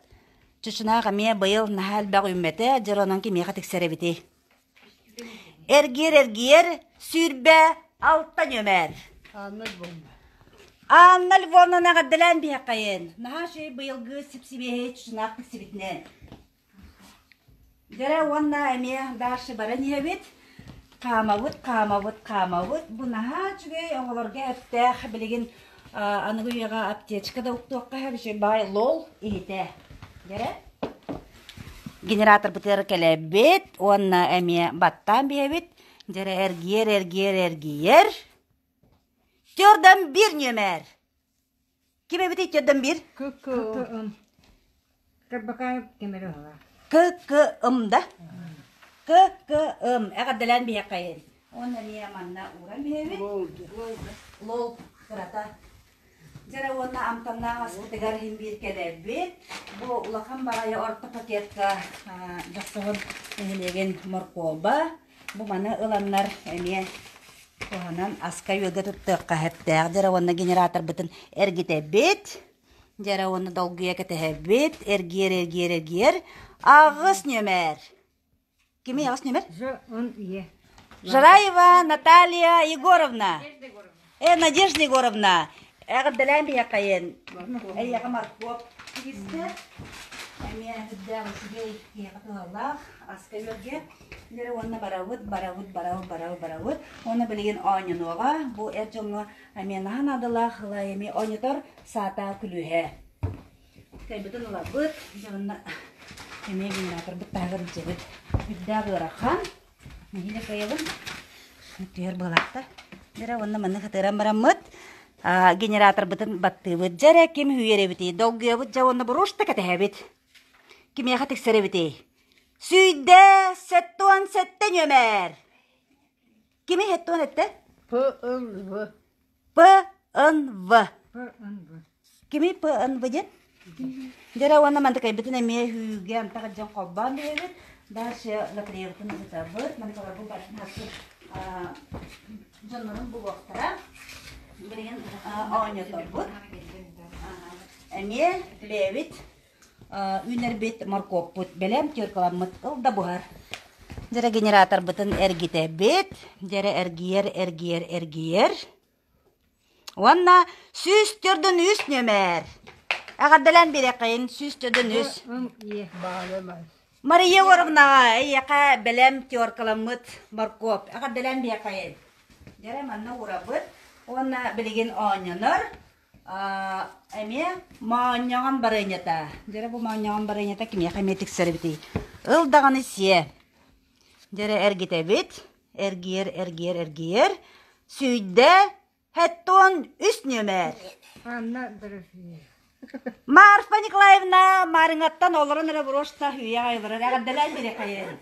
Чучунаах эмиэ быйыл наһаа элбэх үүммэтэ. Дьэ онон кимиэхэ тиксэр эбитий? Эргийэр-эргийэр 26 нүөмэр. Анна Львовна. Анна Львовна эҕэрдэлээн биһиэхэйин. Наһаа үчүгэй быйылгы сип-сибиэһэй чучунаах тиксибитинэн. Дьэрэ уонна эмиэ дальше баран иһэбит. Хаамабыт, хаамабыт, хаамабыт. Бу наһаа үчүгэй оҕолорго эптээх билигин аныгы үйэҕэ аптечка да уктуохха сөп үчүгэй баай лол иһитэ. Дьэрэ Генераторбытыгар кэлэбит уонна эмиэ баттаан биһэбит. Дьэрэ эргийэр, эргийэр, эргийэр. Төрдөн биир нүөмэр. Ким эбитий төрдөн биир? КК-ым. Карбакаев кемере оһола. КК-ым да? КК-ым. Эҕэрдэлээн биһиэхэйин. Уонна эмиэ манна ууран биһэбит. Лол кырата. Дьэрэ уонна амтаннаах аспытыгар иһин биир кэлэбит. Бу улахан баҕайы орто пакетка Дьохсоҕон нэһилиэгин моркуоба. Бу маны ыланнар эмиэ туһанан аска-үөлгэ туттуохха сөптөөх. Дьэрэ уонна генераторбытын эргитэбит. Дьэрэ уонна долгуйа кэтэһэбит. Эргиэр, эргиэр, эргиэр. Аҕыс нүөмэр. Кимий аҕыс нүөмэр? Ж-н-е. Жараева Наталья Егоровна. Э, Надежда Егоровна. Эҕэрдэлээн биһиэхэйин. Эйиэхэ моркуоп тигистэ. Эмиэ үрдээх үчүгэй киһиэхэ туһалаах аска үөргэ. Дьэрэ уонна барабыт, барабыт, барабыт, барабыт, барабыт. Уонна билигин оонньонуоҕа. Бу эр дьоҥҥо эмиэ наһаа наадалаах ылай эмиэ оонньотор саата күлүүһэ. Кайбытын ылабыт. Дьэ уонна эмиэ генераторбыт таһыгар илдьэбит. Үрдээх ыарахан. Нэһиилэ кыайабын. Түһэр быһалаахтар. Дьэрэ уонна маннык хатыран бараммыт генераторбытын баттыыбыт. Дьэрэ ким үүйэр эбитий? Долгуйабыт дьэ уонна буруушта кэтэһэбит. Кимиэхэ тиксэр эбитий? Сүүйдэ 77 нүөмэр. Кими хеттуон этте? П-Н-В. П-Н-В. Кими П-Н-В диэн? Дьэрэ уонна мантыкайбытын эмиэ хүүгэ антах дьон холбоон биэрэбит. Дальше лотереябытын ыытабыт. Мантыкаларбын барытын хасыр дьоннорун булуохтара. Билигин оонньоторбут. Эмиэ бэйэбит үүнэрбит моркуоппут бэлэм теркаламмыт ыл да буһар. Дьэрэ генераторбытын эргитэбит. Дьэрэ эргийэр, эргийэр, эргийэр. Уонна 143 нүөмэр. Эҕэрдэлээн биэриэххэйин 143. Мария Егоровнаҕа эйиэхэ бэлэм теркаламмыт моркуоп. Эҕэрдэлээн биэриэххэйин. Дьэрэ манна уурабыт. Уонна билигин оонньонор. Эмиэ моонньоҕон барыанньата. Дьэрэ бу моонньоҕон барыанньата кимиэхэ эмиэ тиксэр эбитий? Ыл даҕаны сиэ. Дьэрэ эргитэбит. Эргийэр, эргийэр, эргийэр. Сүүйдэ хэттуон үс нүөмэр. Анна Дорофеева. Марфа Николаевна Марыҥаттан олорон эрэ брошта үйэҕэ айыларар. Эҕэрдэлээн биэриэххэйин.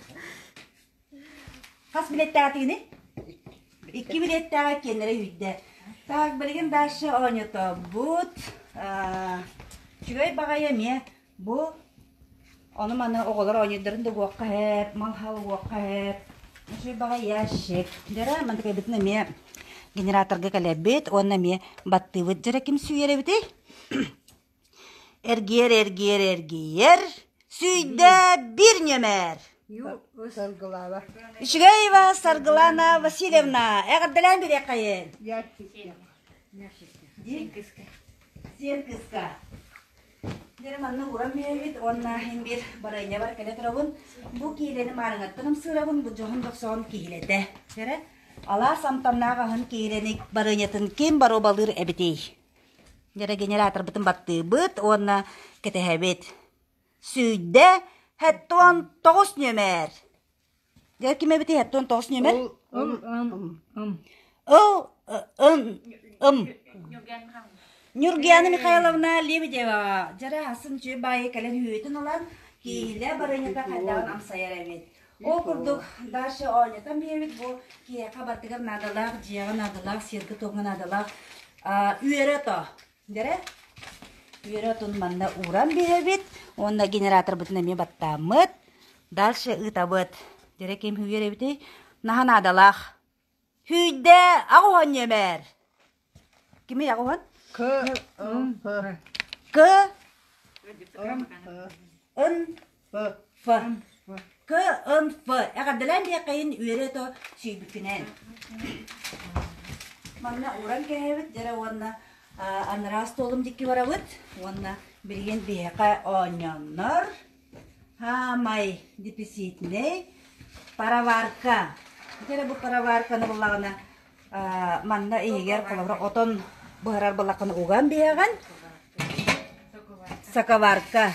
Хас билиэттээхтигиний? Икки билиэттээҕи киэннэрэ үүйдэ. Так, билигин дальше оонньотобут. Үчүгэй баҕайы эмиэ бу ону-маны оҕолор оонньуурдарын да угуохха сөп, мал-хал угуохха сөп. Үчүгэй баҕайы ящик. Дьэрэ, мантыкайбытын эмиэ генераторга кэлэбит уонна эмиэ баттыыбыт. Дьэрэ ким сүүйэр эбитий? Эргийэр, эргийэр, эргийэр, сүүйдэ биир нүөмэр. Саргылаана. Үчүгэй Саргылана Васильевна, эҕэрдэлээн бириэххэйин. Сиэн кыска. Дьэ манна уран биэрэбит уонна иһин биир барыанньабар кэлэ турабын. Бу киилэни маарыҥаттан ымсыырабын, бу дьоһун дохсоҕун киһилэтэ. Дьэрэ, алаас амтаннаах аһын киилэни барыанньатын ким боруобалыыр эбитий? Дьэрэ генераторбытын баттыыбыт уонна кэтэһэбит. Сүүйдэ 79 нүөмэр. Дьэ ким эбитий 79 нүөмэр? Ым ым ым. Ыл ым ым. Нюргияна Михайловна Лебедева дьэрэ асын үчүгэй баайы кэлэн үһүөтүн ылан киһилэ барыанньата хайдаҕын амсайар эбит. Ол курдук Даша оонньотон биэрэбит бу киһиэхэ барытыгар наадалаах, дьиэҕэ наадалаах, сиэргэ-туомҥа наадалаах үөрэ ото. Дэрэ? Үөрэ отун манна ууран биэрэбит уонна генераторбытын эмиэ баттааммыт. Дальше ыытабыт. Дэрэ ким үөрэ эбитий? Наһаа наадалаах. Һүүйдэ аҕуһан ньэмэр. Кимий аҕуһан? К М П. К Н Ф. К Н Ф. Эҕэрдэлээн диэххэйин үөрэ то сүүйбүккүнэн. Манна уран кэһэбит дьэрэ уонна анараа столум дикки барабыт уонна билигин биһиэхэ оонньооннор Хаамай дефицитнэй пароварка. Ити эрэ бу пароварканы буллаҕына манна иһигэр холобура отон буһарар буоллаххына уган биһэҕин. Соковарка.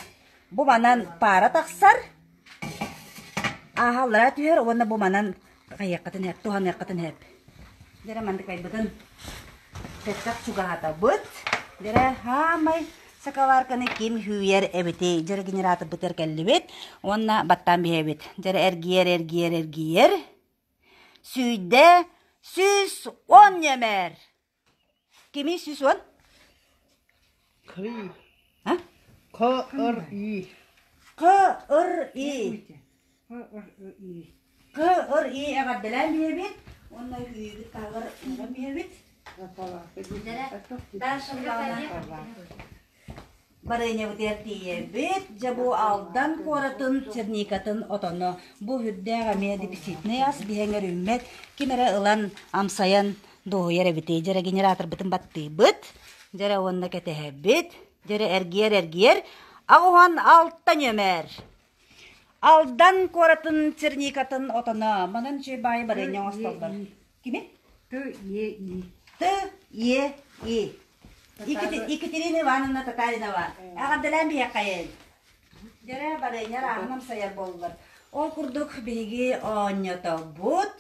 Бу манан паара тахсар. Ааһаллара түһэр уонна бу манан хайыаххытын сөп, туһаныаххытын сөп. Дьэрэ мандыкайбытын бэттэх чугаһатабыт. Дьэрэ хаамай сакаларканы ким хүүйэр эбитий? Дьэрэ генераторбытыгар кэллибит уонна баттаан биһэбит. Дьэрэ эргийэр, эргийэр, эргийэр. Сүүйдэ 110 нүөмэр. Кими 110? Кри. А? К-р-и. К-р-и. К-р-и эҕэрдэлээн биһэбит уонна үүйүбүт таһыгар ууран биһэбит. Даша Барыанньабытыгар тиийэбит. Дьэ бу Алдан куоратын черникатын отоно. Бу үрдээх эмиэ дефицитнэй ас биһэҥэр үүммэт. Ким эрэ ылан амсайан дуоһуйар эбитий. Дьэрэ генераторбытын баттыыбыт. Дьэрэ уонна кэтэһэбит. Дьэрэ эргийэр эргийэр. 86 нүөмэр. Алдан куоратын черникатын отоно манан үчүгэй баайы барыанньа оҥостоллор. Кими? Т Е И. Т Е И. Екатерина Ивановна Татаринова. Эҕэрдэлээн биһиэххэйин. Дьэрэ барыанньа арааһын амсайар буоллулар. Ол курдук биһиги оонньотобут.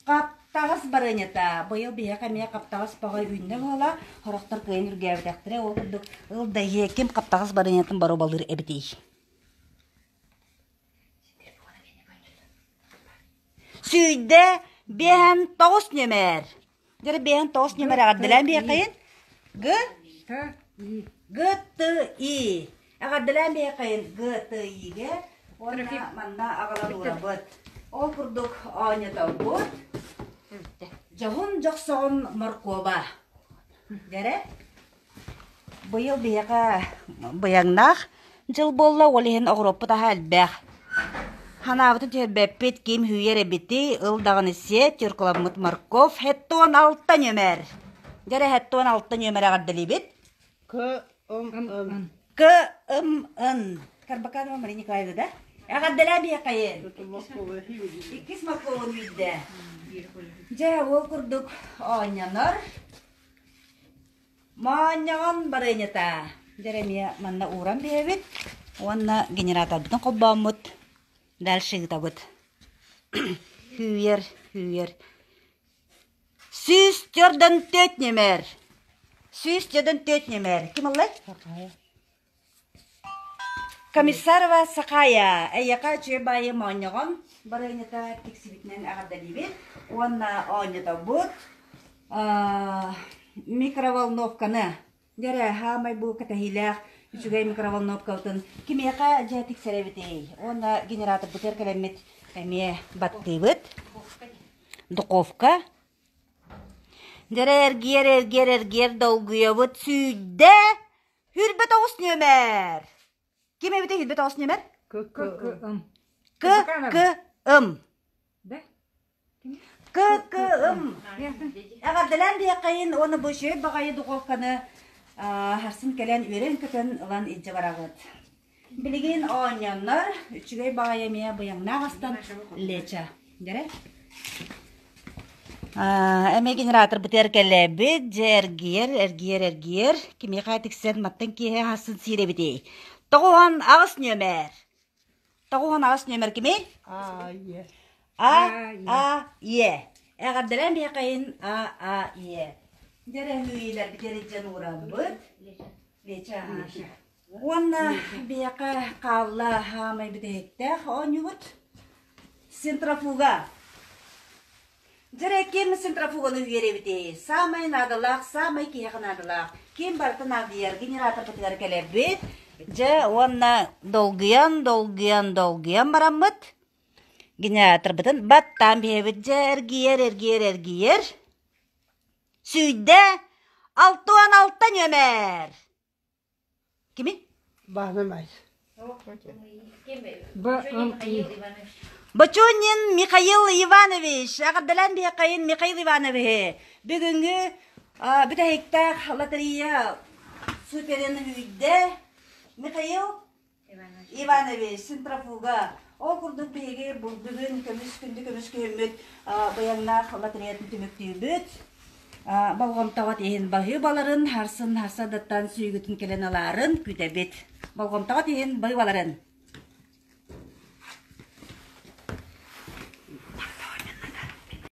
Хаптаҕас барыанньата. Быйыл биһиэхэ эмиэ хаптаҕас баҕа үүннэ буола, сорохтор кыайан үргээбэтэхтэрэ. Ол курдук ыл да иһиэ ким хаптаҕас барыанньатын боруобалыыр эбитий? Сүүйдэ биэһэн тоҕус нүөмэр. Дьэ биэһэн тоҕус нүөмэр эҕэрдэлээн биэхэйин. Г Т И Г Т И. Эҕэрдэлээн биэхэйин Г Т И-гэ уонна манна аҕалан уурабыт. Ол курдук оонньотобут. Дьоһун дьохсоҕун моркуоба. Дэрэ. Быйыл биһиэхэ быйаҥнаах дьыл буолла, ол иһин оҕуруоппут аһа элбэх. Ханаабытын түһэрбэппит, ким үүйэр эбитий, ыл даҕаны сиэ, тюркаламмыт морковь, хэттуон алта нүөмэр. Дьэрэ хэттуон алта нүөмэр эҕэрдэлиибит. К М Н. К М Н. Карбаканова Мария Николаевна да? Эҕэрдэлээ биһиэхэйин. Иккис морковун үүрдэ. Дьэ, ол курдук оонньонор. Моонньоҕон барыанньата дьэ эмиэ манна ууран биэрэбит уонна генераторбытын холбооммут дальше ыытабыт Хүүйэр, хүүйэр 144 нүөмэр 144 нүөмэр ким ыллай? Комиссарова Сахая эйиэхэ үчүгэй баайы моонньоҕон барыанньата тиксибитинэн эҕэрдэлиибит уонна оонньотобут микроволновканы дьэрэ хаамай бу кэтэһиилээх үчүгэй микроволновкабытын кимиэхэ дьэ тиксэрэбитий уонна генераторбытыгар кэлэммит эмиэ баттыыбыт духовка дьэрэ эргиэр эргиэр эргиэр долгуйабыт сүүрдэ 29 нүөмэр. Ким эбитий 29 нүөмэр? К К М. К К М. Да? К К М. Эҕэрдэлээн диэххэйин уонна бу үчүгэй баҕайы духовканы харсын кэлэн үөрэн-көтөн ылан илдьэ барабыт. Билигин оонньоннор үчүгэй баҕайы эмиэ быйаҥнаах астан леча. Дэрэ? Эмиэ генераторбытыгар кэлэбит, дьэ эргийэр, эргийэр, эргийэр. Кимиэхэ тиксэн мантан киэһэ аһасын сиир эбитий? 98 нүөмэр. 98 нүөмэр кимий? А, Е. А, А, Е. Эҕэрдэлээн биһиэхэйин А, А, Е. Дьэрэ үүйэлэрбитигэр илдьэн уурабыт. Леча. Уонна биһиэхэ хаалла хаамай бүтэһиктээх оонньуубут. Центрофуга. Дьэрэ ким центрофуганы үөрэбитий? Саамай наадалаах, саамай киһиэхэ наадалаах. Ким барыта наадыйар генераторбытыгар кэлэрбит. Дьэ уонна долгуйан, долгуйан, долгуйан бараммыт. Генераторбытын баттаан биһэбит. Дьэ эргийэр, эргийэр, эргийэр. Сүүйдэ 66 нүөмэр. Кими? Баһынамай. Б М И. Бочонин Михаил Иванович, эҕэрдэлээн биһиэхэйин Михаил Ивановиһы. Бүгүҥҥү бүтэһиктээх лотерея суперин үүйдэ Михаил Иванович Центрофуга. Ол курдук биһиги бүгүн көмүс күндү көмүс күһүммүт быйаҥнаах лотереятын түмүктүүбүт. Болҕомтоҕут иһин баһыыбаларын, харсын харсадаттан сүүгүтүн кэлэн ылаарын күүтэбит. Болҕомтоҕут иһин баһыыбаларын.